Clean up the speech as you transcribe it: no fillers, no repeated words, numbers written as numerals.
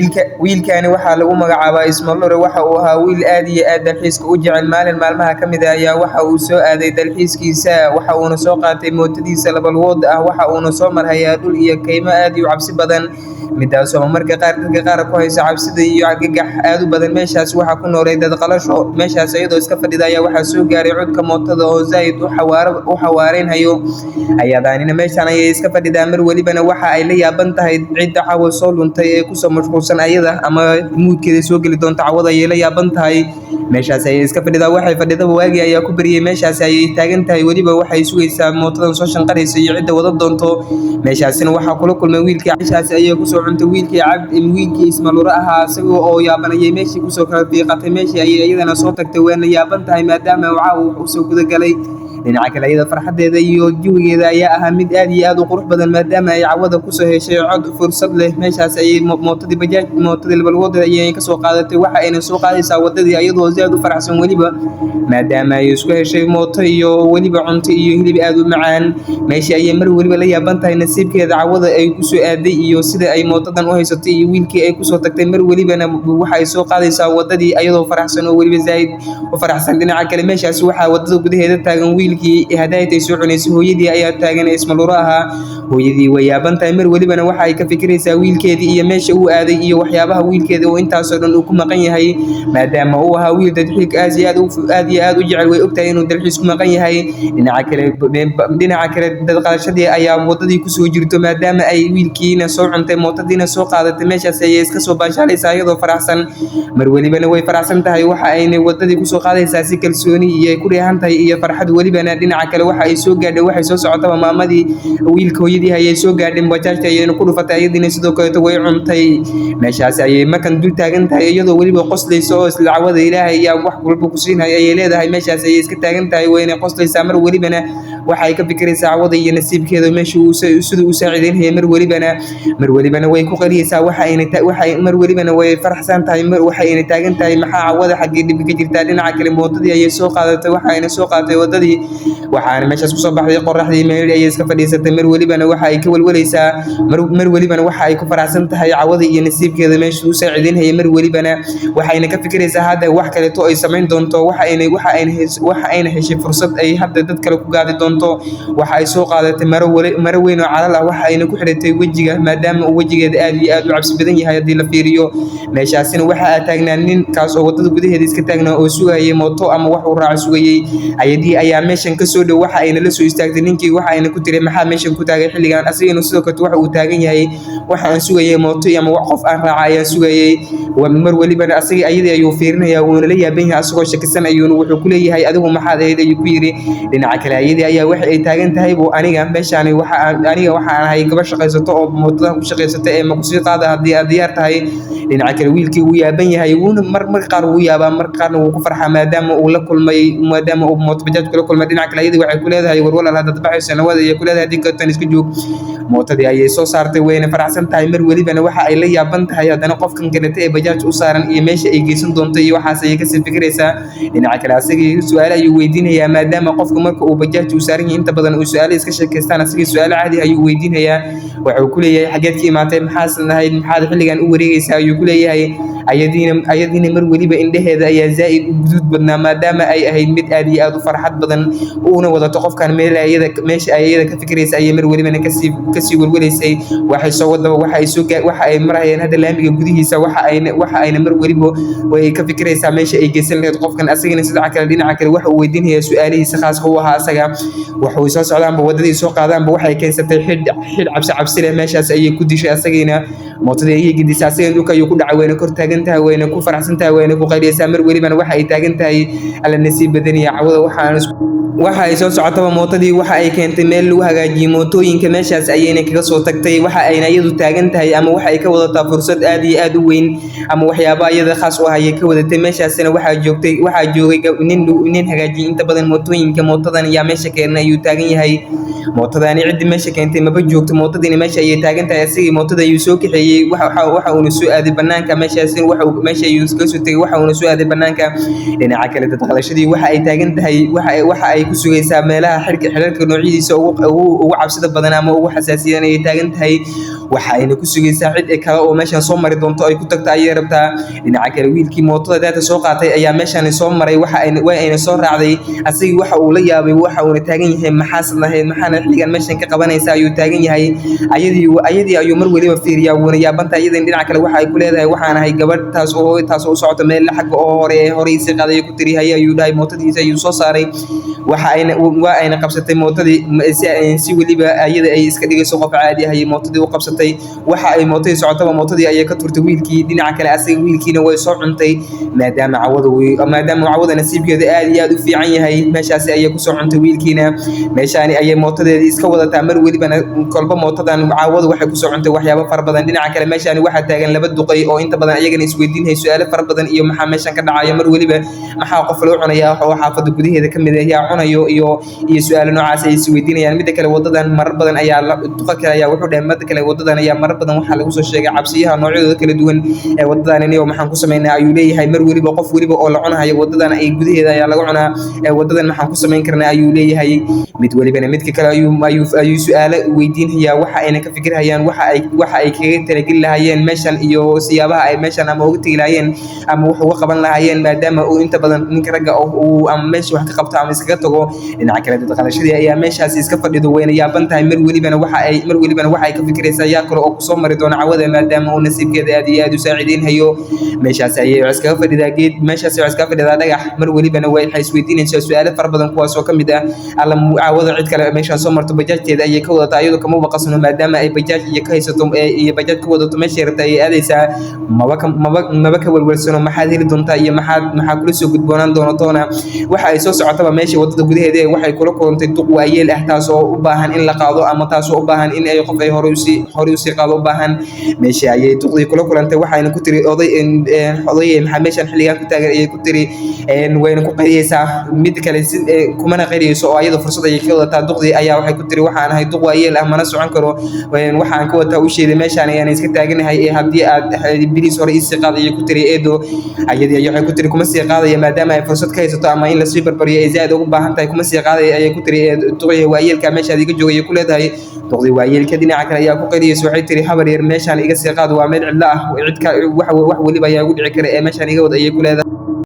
Wiilkaani waxaa lagu magacaabaa Ismalore. Waxa uu ahaa wiil aad iyo aad dalxiiska u jecel. Maalin maalmaha ka mid ah ayaa waxa uu soo aaday dalxiiskiisa, waxa uuna soo qaatay mootadiisa laba lugood ah, waxa uuna soo marhayaa dhul iyo kaymo aad u cabsi badan, midaasoo marka qaar dadka qaar ku hayso cabsida iyo argagax aad u badan. Meeshaas waxaa ku noolay dad qalasho. Meeshaas iyadoo iska fadhida ayaa waxaa soo gaaray codka mootada oo zaid u xawaareynhayo. Ayadaanina meeshaan ayay iska fadhidaa, mar welibana waxa ay la yaaban tahay cidda cawa soo luntay ee kusoo mashquulsan ayada ama muudkeeda soo geli doonta cawada ayay la yaaban tahay. Meeshaas ayay iska fadhidaa, waxay fadhidaba waagii ayaa ku bariyay. Meeshaas ayay taagan tahay, weliba waxay sugaysaa mootadan soo shanqaraysa iyo cidda wada doonto. Meeshaasina waxaa kula kulmay wiilkii. Meeshaas ayay kusoo cuntay wiilkii cabdi, wiilkii Ismalure ahaa, isagoo oo yaabanayay meeshii kusoo kala fiiqatay. Meeshii ayay iyadana soo tagtay, waana yaaban tahay maadaama uu caawa wax usoo gudagalay. Dhinaca kale, iyada farxadeeda iyo jawigeeda ayaa ahaa mid aad iyo aad u qurux badan, maadaama ay cawada kusoo heshay cod fursad leh. Meeshaas ayay mootadii bajaaj, mootadii laba lugood ayay kasoo qaadatay, waxa ayna soo qaadaysaa wadadii iyadoo si aad u faraxsan, weliba maadaama ay isku heshay mooto iyo weliba cunto iyo hilib aad u macaan. Meeshii ayay mar weliba la yaaban tahay nasiibkeeda cawada ay kusoo aaday iyo sida ay mootadan u haysatay iyo wiilkii ay kusoo tagtay. Mar welibana waxa ay soo qaadaysaa wadadii iyadoo faraxsan oo weliba zaid u faraxsan. Dhinaca kale, meeshaas waxaa wadada gudaheeda taagan wiilkii hadaayad ay soo cunaysay. Hooyadii ayaa taagan ee Ismalure ahaa. Hooyadii way yaaban tahay, mar welibana waxa ay ka fikiraysaa wiilkeedii iyo meesha uu aaday iyo waxyaabaha wiilkeeda oo intaasoo dhan uu ku maqan yahay, maadaama uu ahaa wiil dalxiiska aad iyo aad u jecel. Way ogtahay inuu dalxiis ku maqan yahay. Dhinaca kale, dad qalashadii ayaa wadadii kusoo jirto, maadaama ay wiilkiina soo cuntay, mootadiina soo qaadatay. Meeshaas ayay iska soo baashaalaysaa iyadoo faraxsan. Mar welibana way faraxsan tahay, waxa ayna wadadii kusoo qaadaysaa si kalsooni iyo ay ku dheehan tahay iyo farxad. Welibana dhinaca kale, waxa ay soo gaadhay, waxay soo socotaba maamadii wiilka hooyadii ayay soo gaadhay. Bajaajta ayayna ku dhufatay, iyadiina sidoo kaleeto way cuntay. Meeshaas ayay markan dul taagan tahay iyadoo weliba qoslaysa oo isla cawada Ilaahay ayaa wax walba ku siinaya ayay leedahay. Meeshaas ayay iska taagan tahay, wayna qoslaysaa. Mar welibana waxay ka fikiraysaa cawada iyo nasiibkeeda meesha uu siduu u saacideynaya. Mar welibana way ku qariyaysaa, waxa ayna waxay mar welibana way faraxsan tahay, mar waxa ayna taagan tahay maxaa cawada xaggee dhibka ka jirtaa. Dhinaca kale, mootadii ayay soo qaadatay, waxa ayna soo qaadatay wadadii, waxaana meeshaas kusoo baxday qoraxdii. Meel ayay iska fadhiisatay. Mar welibana waxa ay ka walwalaysaa, mar welibana waxa ay ku faraxsan tahay cawada iyo nasiibkeeda meesha uu saacideynaya. Mar welibana waxayna ka fikiraysaa hadda wax kaleeto ay samayn doonto. Waxa ayna heshay fursad ay hadda dad kale ku gaadi doonto. Waxa ay soo qaadatay maro weyn oo calal ah, waxa ayna ku xidhatay wejiga, maadaama uu wejigeeda aad iyo aad u cabsi badan yahay haddii la fiiriyo. Meeshaasina waxa aa taagnaa nin kaas oo wadada gudaheeda iska taagnaa oo sugayay mooto ama wax uu raaco sugayay. Ayadii ayaa meeshan kasoo dhow, waxa ayna la soo istaagtay ninkii, waxa ayna ku tiri: "Maxaa meeshan ku taagay xilligan?" Asagana sidoo kale waxa uu taagan yahay: "Waxa aan sugayay mooto ama wax qof aan raaca ayaan sugayay." Mar welibana asagii ayadii ayuu fiirinayaa, wuuna la yaaban yahay. Asagoo shakisan ayuuna wuxuu ku leeyahay: "Adigu maxaad ahayd?" ayuu ku yidhi. Dhinaca kale, ayadii ayaa waxa ay taagan tahay buu: "Aniga meeshaani waxa aan aniga waxa aan ahay gabar shaqaysato oo mootadan ku shaqaysato ee ma kusii qaada haddii aad diyaar tahay?" Dhinaca kale, wiilkii wuu yaaban yahay, wuuna mar qaar wuu yaabaa, mar qaarna wuu ku farxaa, maadaama uu la kulmay, maadaama uu mooto bajaaj kula kulmay. Dhinaca kale, ayadii waxay ku leedahay: "War walaal, haddaad baxayso nawada," ayay ku leedahay, "haddii kaleetan iska joog." Mootadii ayay soo saartay, wayna faraxsan tahay. Mar welibana waxa ay la yaaban tahay haddana qofkan kalete ee bajaaj u saaran iyo meesha ay geysan doonto iyo waxaas ayay kasii fikiraysaa. Dhinaca kale, asagii su-aale ayuu weydiinayaa, maadaama qofku marka uu bajaaj uu saaran yahay inta badan uu su-aale iska sheekaystaan. Asagii su-aale caadi ayuu weydiinayaa. Wuxuu ku leeyahay: "Xageed ka imaatay? Maxaasan ahayd? Maxaad xilligan u wareegaysaa?" ayuu ku leeyahay. Ayadiina mar weliba indhaheeda ayaa zaa'id u guduud badnaa, maadaama ay ahayd mid aad iyo aad u farxad badan uuna wadato qofkan. Meel ayada meesha ay iyada ka fikiraysa ayay mar welibana kasii welwelaysay. Waxay soo wadaba, waxa ay marayeen hadda laamiga gudihiisa, waxa ayna mar weliba way ka fikiraysaa meesha ay geysan lahayd qofkan. Asagana sidoo kale, dhinaca kale, waxa uu weydiinayaa su-aalihiisa khaaska u ahaa asaga. Waxay soo socdaanba, wadadii soo qaadaanba, waxay keensatay xidh cabsi cabsi leh. Meeshaas ayay ku dishay asagiina, mootadii ayay gedisay, asagana dhulka ayuu ku dhacay. Wayna kor taagan tahay, wayna ku faraxsan tahay, wayna ku qayliyaysaa. Mar welibana waxa ay taagan tahay: "Alla nasiib badaniya cawada." Waxaan waxa ay soo socotaba, mootadii waxa ay keentay meel lagu hagaajiyey mootooyinka. Meeshaas ayayna kaga soo tagtay. Waxa ayna iyadu taagan tahay ama waxa ay ka wadataa fursad aad iyo aad u weyn ama waxyaabo iyada khaas u ah ayay ka wadatay. Meeshaasina waxaa joogay nin hagaajiyey inta badan mootooyinka. "Mootadan ayaa meesha keenay," ayuu taagan yahay. Mootadaani ciddii meesha keentay maba joogto, mootadiina meesha ayay taagan tahay. Asagii mootada ayuu soo kaxeeyey, waxa uuna soo aaday banaanka. Meeshaasina meesha ayuu kaga soo tegay, waxa uuna soo aaday banaanka. Dhinaca kale, dad qalashadii waxa ay taagan tahay waxa ay ku sugaysaa meelaha xidhka xidharka noocyadiisa ugu cabsida badan ama ugu xasaasiyan ayay taagan tahay. Waxa ayna ku sugaysaa cid kale oo meeshan soo mari doonto ay ku tagto ayay rabtaa. Dhinaca kale, wiilkii mootada daata soo qaatay ayaa meeshan soo maray, waxa ayna way ayna soo raacday. Asagii waxa uu la yaabay, waxa uuna taagan yahay, maxaasad lahayd, maxaana xilligan meeshan ka qabanaysa ayuu taagan yahay. Ayadii ayuu mar weliba fiiriyaa, wuuna yaabanta. Iyadan dhinaca kale waxa ay ku leedahay, waxaan ahay gabadh taas oo u socoto meel xagga oo hore ee hore isii qaaday ku tiri. Haye ayuu dhahay, mootadiisa ayuu soo saaray, waxa ayna waa ayna qabsatay mootadii si weliba ayada ay iska dhigayso qof caadi ah ayay mootadii u qabsatay. Waxa ay mootadii socotaba, mootadii ayay ka turtay wiilkii. Dhinaca kale, asaga wiilkiina way soo cuntay, maadaama cawada nasiibkeeda aad iyo aad u fiican yahay. Meeshaasi ayay kusoo cuntay wiilkiina, meeshaani ayay mootadeedii iska wadataa mar welibana. Kolba mootadan caawadu waxay kusoo cuntay waxyaabo fara badan. Dhinaca kale, meeshaani waxaa taagan laba duqay oo inta badan ayagana isweydiinaya su-aalo fara badan iyo maxaa meeshan ka dhacaya mar weliba, maxaa qof loo cunayaa oo xaafadda gudaheeda ka mid ah, yaa cunayo iyo su-aalo noocaas ay isweydiinayaan. Midda kale, wadadan marar badan ayaa duqa kale ayaa wuxuu dhahay, midda kale, wadadan ayaa marar badan waxaa lagu soo sheegay cabsiyaha noocyadooda kala duwan ee wadadan iniyo maxaan ku samaynaa ayuu leeyahay. Mar weliba qof weliba oo la cunahayo wadadan ay gudaheeda ayaa laga cunaa ee wadadan maxaan ku samayn karnaa ayuu leeyahay. Mid welibana midka kale ayuu su-aalo weydiinayaa. Waxa ayna ka fikirhayaan waxa ay kaga talageli lahaayeen meeshan iyo siyaabaha ay meeshan ama uga tegi lahaayeen ama wax uga qaban lahaayeen, maadaama uu inta badan ninka ragga uu ama meesha wax ka qabto ama iskaga tago. Dhinaca kale, dad qalashadii ayaa meeshaasi iska fadhido, wayna yaaban tahay. Mar welibana waxa ay ka fikiraysaa yaa kale oo kusoo mari doona cawada, maadaama uu nasiibkeeda aad iyo aad u saacideynhayo. Meeshaasi ayay iskaga fadhidaa geed, meeshaasi waxay iskaga fadhidaa dhagax. Mar welibana waxay isweydiinaysaa su-aalo fara badan, kuwaas oo ka mid ah, alla caawada cid kale meeshaan soo marto. Bajaajteeda ayay ka wadataa, iyadoo kama baqasno, maadaama ay bajaaj iyo ka haysato iyo bajaaj ka wadato, meeshay rabta ayay aadaysaa. Maba ka welwelsano maxaad heli doontaa iyo maxaa kula soo gudboonaan doona toona. Waxa ay soo socotaba meesha wadada gudaheeda waxay kula kulantay duq waayeel ah, taas oo u baahan in la qaado ama taas oo u baahan in ay qof ay hore usii qaado u baahan. Meesha ayay duqdii kula kulantay, waxayna ku tiri, oday odaye, maxaa meeshan xilligan ku taagan ayay ku tiri. Wayna ku qayliyeysaa mid kale si kumana qayliyeyso oo ayada fursad ayay ka wadataa. Duqdii ayaa waxay ku tiri, waxaan ahay duq waayeel ah, mana socon karo, waxaan ka wataa u sheeday, meeshaan ayaan iska taaganahay ee haddii aad biriis hore iisii qaad ayay ku tiri eedo. Ayadii ayay waxay ku tiri, kuma sii qaadaya, maadaama ay fursad ka haysato ama in lasii barbariyo ay zaaid ugu baahan tahay. Kuma sii qaadaya ayay ku tiri, duqii waayeelka meeshaad iga joogay ku leedahay. Duqdii waayeelka dhinaca kale ayaa ku qayliyeysa, waxay tiri, habar yar, meeshaan iga sii qaad, waa meel cidlo ah, cid ka wax weliba ayaa igu dhici kara ee meeshaan iga wad ayay ku leedahay.